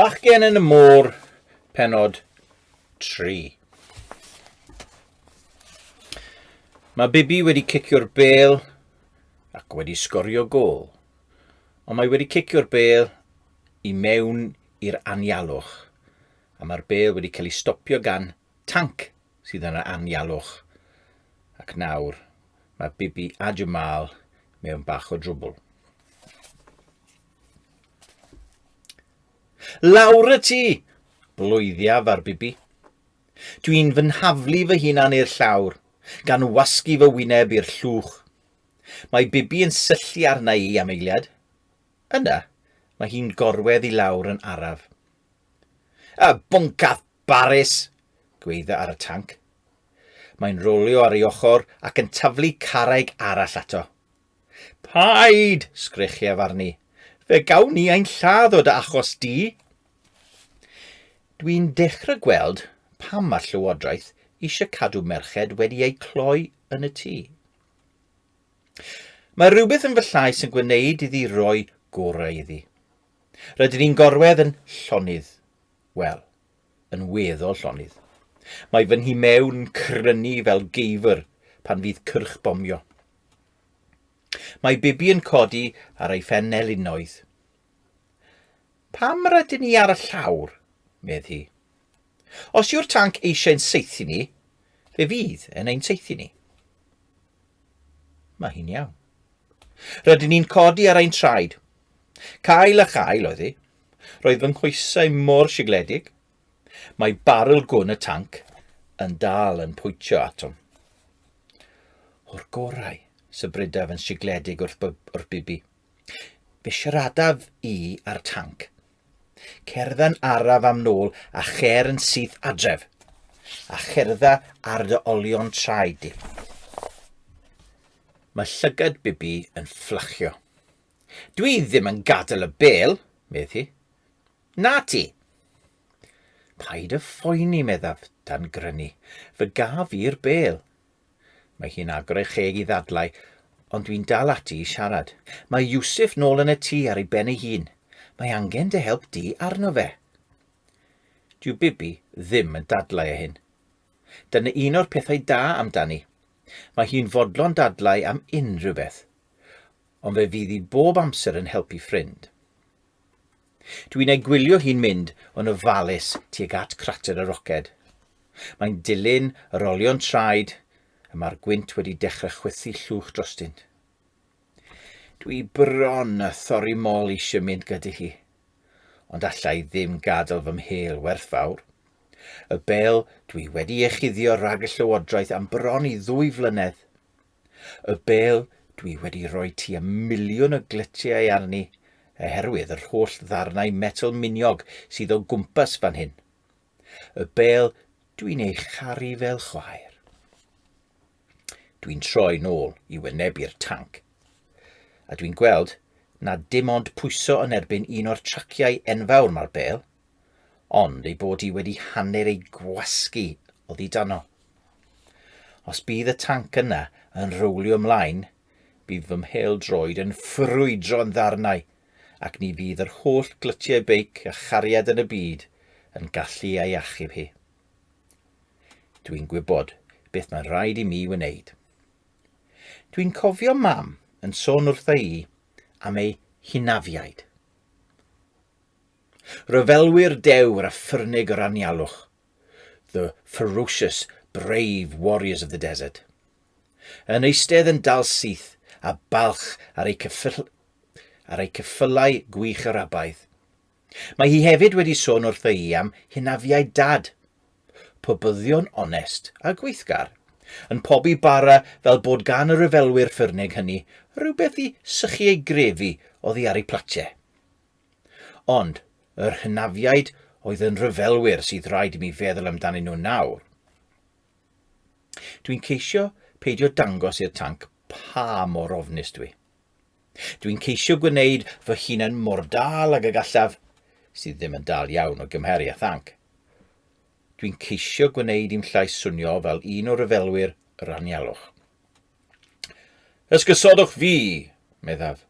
Bachgen yn y môr, penod 3. Mae Bibi wedi cicio'r bêl ac wedi sgorio gôl. Ond mae wedi cicio'r bêl i mewn i'r anialwch, a mae'r bêl wedi cael ei stopio gan tanc sydd yn yr anialwch. Ac nawr mae Bibi a Jamal mewn bach o drwbl. Lawr y tŷ! Bloeddiaf ar Bibi. Dwi'n fy nhaflu fy hunan i'r llawr, gan wasgu fy wyneb i'r llwch. Mae Bibi yn syllu arna i am eiliad. Yna, mae hi'n gorwedd i lawr yn araf. Y bwncath barus! gweidda ar y tanc. Mae'n rolio ar ei ochr ac yn taflu carreg arall ato. Paid! sgrechiaf arni. Fe gawn ni ein lladd o dy achos di! Dwi'n dechrau gweld pam mae'r Llywodraeth eisiau cadw merched wedi eu cloi yn y tŷ. Mae rhywbeth yn fy llais yn gwneud iddi roi gorau iddi. Rydyn ni'n gorwedd yn llonydd. Wel, yn weddol llonydd. Mae fy nhu mewn yn crynu fel geifr pan fydd cyrch bomio. Mae Bibi yn codi ar ei phen elinoedd. Pam rydyn ni ar y llawr? medd hi. Os yw'r tanc eisiau'n saethu ni, fe fydd yn ein saethu ni. Mae hi'n iawn. Rydyn ni'n codi ar ein traed. Cael a chael oedd hi. Roedd fy nghoesau mor sigledig. Mae baril gwn y tanc yn dal yn pwyntio atom. O'r gorau, sybrydaf yn sigledig wrth, wrth Bibi. Fe siaradaf i a'r tanc. Cerdda'n araf am nôl a cher yn syth adref. A cherdda ar dy olion traed di. Mae llygad Bibi yn fflachio. Dwi ddim yn gadael y bêl, medd hi. Na ti! Paid y phoeni, meddaf, dan grynu. Fy gaf i'r bêl. Mae hi'n agor ei cheg i ddadlau, ond dwi'n dal ati i siarad. Mae Yusuf nôl yn y tŷ ar ei ben ei hun. Mae angen dy help di arno fe. Dyw Bibi ddim yn dadlau â hyn. Dyna un o'r pethau da amdani. Mae hi'n fodlon dadlau am unrhyw beth. Ond fe fydd hi bob amser yn helpu ffrind. Dwi'n ei gwylio hi'n mynd yn ofalus tuag at crater y roced. Mae'n dilyn yr olion traed y mae'r gwynt wedi dechrau chwythu llwch drostynt. Dwi bron a thorri mol eisiau mynd gyda hi, ond alla i ddim gadael fy mhêl werthfawr. Y bêl dwi wedi ei chuddio rhag y llywodraeth am bron i ddwy flynedd. Y bêl dwi wedi rhoi tua miliwn o glytiau arni oherwydd yr holl ddarnau metel miniog sydd o gwmpas fan hyn. Y bêl dwi'n ei charu fel chwaer. Dwi'n troi nôl i wynebu'r tanc. A dwi'n gweld na dim ond pwyso yn erbyn un o'r traciau enfawr mae'r bêl, ond ei bod hi wedi hanner ei gwasgu oddi dano. Os bydd y tanc yna yn rowlio ymlaen, bydd fy mhêl-droed yn ffrwydro'n ddarnau ac ni fydd yr holl glytiau beic a chariad yn y byd yn gallu ei achub hi. Dwi'n gwybod beth mae'n rhaid i mi wneud. Dwi'n cofio mam yn sôn wrtha i am ei hynafiaid. Rhyfelwyr dewr a ffyrnig yr anialwch. The ferocious, brave warriors of the desert. Yn eistedd yn dal syth a balch ar eu, cyffyl, ar eu cyffylau gwych yr abaidd. Mae hi hefyd wedi sôn wrtho i am hynafiaid dad, pobyddion onest a gweithgar, yn pobi bara fel bod gan y rhyfelwyr ffyrnig hynny rhywbeth i sychu eu grefi oddi ar eu platiau. Ond yr hynafiaid oedd yn rhyfelwyr sydd rhaid i mi feddwl amdanyn nhw nawr. Dwi'n ceisio peidio dangos i'r tanc pa mor ofnus dwi. Dwi'n ceisio gwneud fy hunan mor dal ag y gallaf, sydd ddim yn dal iawn o gymharu â thanc. Dwi'n ceisio gwneud i'm llais swnio fel un o ryfelwyr yr anialwch. Ysgysodwch fi, meddaf.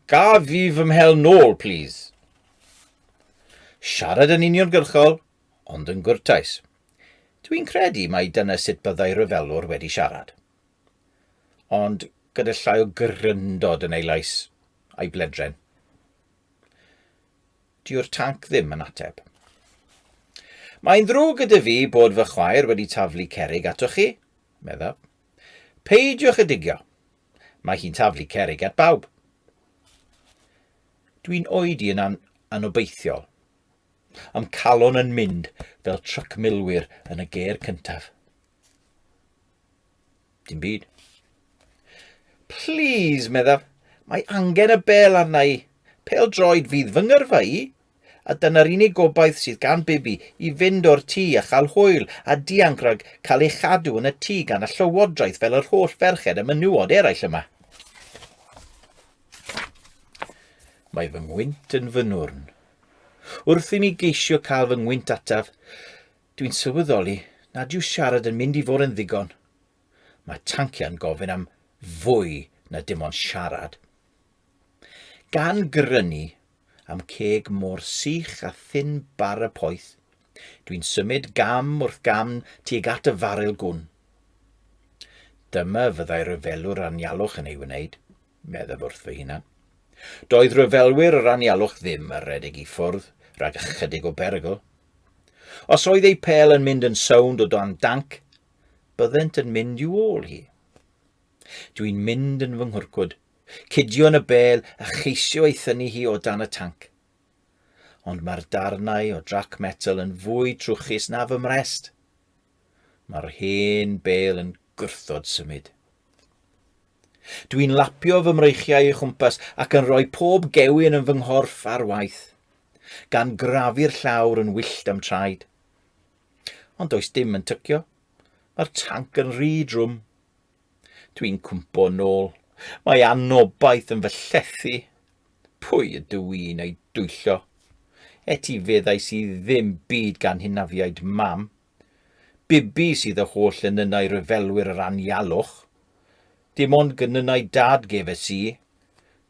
Gaf fi fy mhel nôl, plîs? Siarad yn uniongyrchol, ond yn gwrtais. Dwi'n credu mai dyna sut byddai rhyfelwr wedi siarad. Ond gyda llai o gryndod yn ei lais a'i bledren. Dyw'r tanc ddim yn ateb. Mae'n ddrwg gyda fi bod fy chwaer wedi taflu cerrig atoch chi, meddaf. Peidiwch â digio. Mae hi'n taflu cerrig at bawb. Dwi'n oedi yn an anobeithiol. Am calon yn mynd fel tryc milwyr yn y gêr cyntaf. Dim byd. Please, meddaf, mae angen y bel arna i. Pêl droed fydd fy ngyrfa i, a dyna'r unig gobaith sydd gan Bibi i fynd o'r tŷ a chael hwyl a dianc rhag cael ei chadw yn y tŷ gan y llywodraeth fel yr holl ferched a menywod eraill yma. Mae fy ngwynt yn fy nwrn. Wrth i mi geisio cael fy ngwynt ataf, Dwi'n sylweddoli nad yw siarad yn mynd i fod yn ddigon. Mae tanciau'n gofyn am fwy na dim ond siarad. Gan grynu am ceg mor sych a thyn bara poeth, dwi'n symud gam wrth gam tuag at y faril gwn. Dyma fyddai rhyfelwr anialwch yn ei wneud. meddaf wrth fy hunan. Doedd rhyfelwyr yr anialwch ddim ar redeg i ffwrdd rhag ychydig o berygl. Os oedd eu pêl yn mynd yn sownd o dan danc, byddent yn mynd i'w ôl hi. Dwi'n mynd yn fy nghwrcwd, cydio yn y bêl a cheisio ei thynnu hi o dan y tanc. Ond mae'r darnau o drac metal yn fwy trwchus na fy mrest. Mae'r hen bêl yn gwrthod symud. Dwi'n lapio fy mreichiau i chwmpas ac yn rhoi pob gewyn yn fy nghorff ar waith, gan grafu'r llawr yn wyllt am traed. Ond does dim yn tycio. Mae'r tanc yn rhy drwm. Dwi'n cwmpo nôl. Mae anobaith yn fy llethu. Pwy ydw i'n ei dwyllo? Etifeddais i ddim byd gan hynafiaid mam. Bibi sydd y holl enynnau rhyfelwyr yr anialwch. Dim ond genynnau dad gefes i.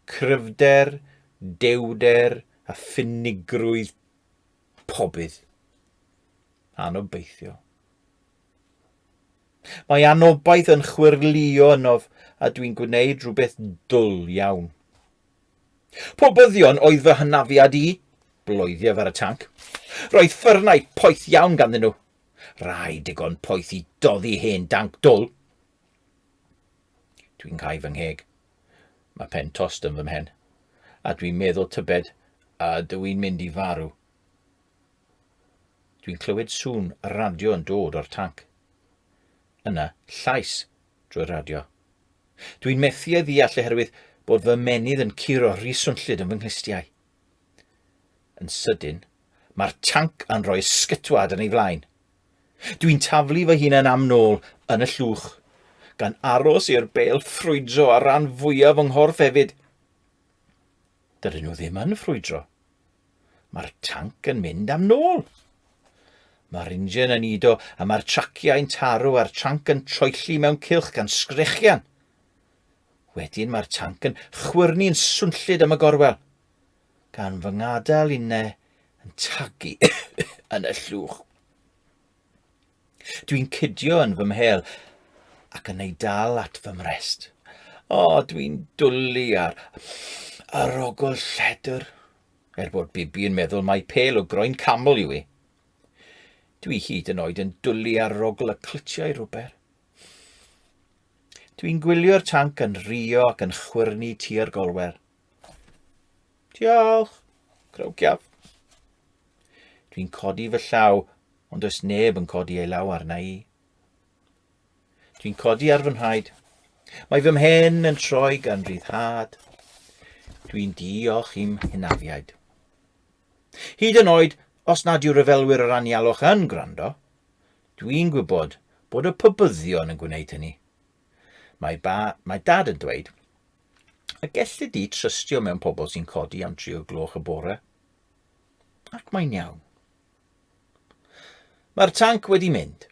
Cryfder, dewder a ffinigrwydd pobydd. Anobeithiol. Mae anobaith yn chwyrlïo ynof a dwi'n gwneud rhywbeth dwl iawn. Pobyddion oedd fy hynafiad i, bloeddiaf ar y tanc. Roedd ffyrnau poeth iawn ganddyn nhw. Rai digon poeth i doddi hen danc dwl. Dwi'n cau fy ngheg. Mae pen tost yn fy mhen. A dwi'n meddwl tybed a ydw i'n mynd i farw. Dwi'n clywed sŵn radio yn dod o'r tanc. Yna, llais drwy'r radio. Dwi'n methu ei ddeall oherwydd bod fy ymennydd yn curo rhy swnllyd yn fy nghlustiau. Yn sydyn, mae'r tanc yn rhoi ysgytwad yn ei flaen. Dwi'n taflu fy hunan am nôl yn y llwch, gan aros i'r bêl ffrwydro ar ran fwyaf fy nghorff hefyd. Dydyn nhw ddim yn ffrwydro. Mae'r tanc yn mynd am nôl. Mae'r injan yn udo a mae'r traciau'n taro a'r tranc yn troelli mewn cylch gan sgrechian. Wedyn mae'r tanc yn chwyrnu'n swnllyd am y gorwel, gan fy ngadael inne yn tagu yn y llwch. Dwi'n cydio yn fy mhêl ac yn ei dal at fy mrest. O, dwi'n dwlu ar arogl lledr. Er bod Bibi yn meddwl mai pêl o groen camel yw i. Dwi hyd yn oed yn dwlu ar rogl y clytiau rwber. Dwi'n gwylio'r tanc yn rhio ac yn chwyrnu tua'r golwer. Diolch, crowciaf. Dwi'n codi fy llaw, ond does neb yn codi ei law arna i. Dwi'n codi ar fy nhraed. Mae fy mhen yn troi gan ryddhad. Dwi'n diolch i'm hynafiaid. Hyd yn oed os nad yw rhyfelwyr yr anialwch yn gwrando, dwi'n gwybod bod y pobyddion yn gwneud hynny. Mae, ba, mae dad yn dweud y gelli di trystio mewn pobl sy'n codi am dri o gloch y bore. Ac mae'n iawn. Mae'r tanc wedi mynd.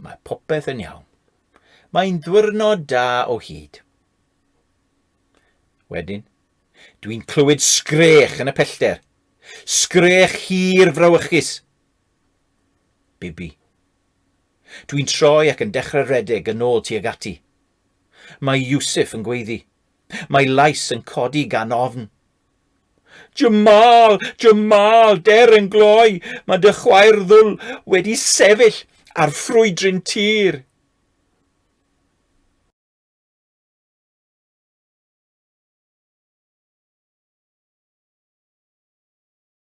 Mae popeth yn iawn. Mae'n ddwyrnod da o hyd. Wedyn, dwi'n clywed sgrech yn y pellter. Sgrech hir frawychus. Bibi. Dwi'n troi ac yn dechrau rhedeg yn ôl tuag ati. Mae Yusuf yn gweiddi. Mae lais yn codi gan ofn. Jamal, Jamal, der yn gloi, mae dy chwaer ddwl wedi sefyll ar ffrwydryn tir.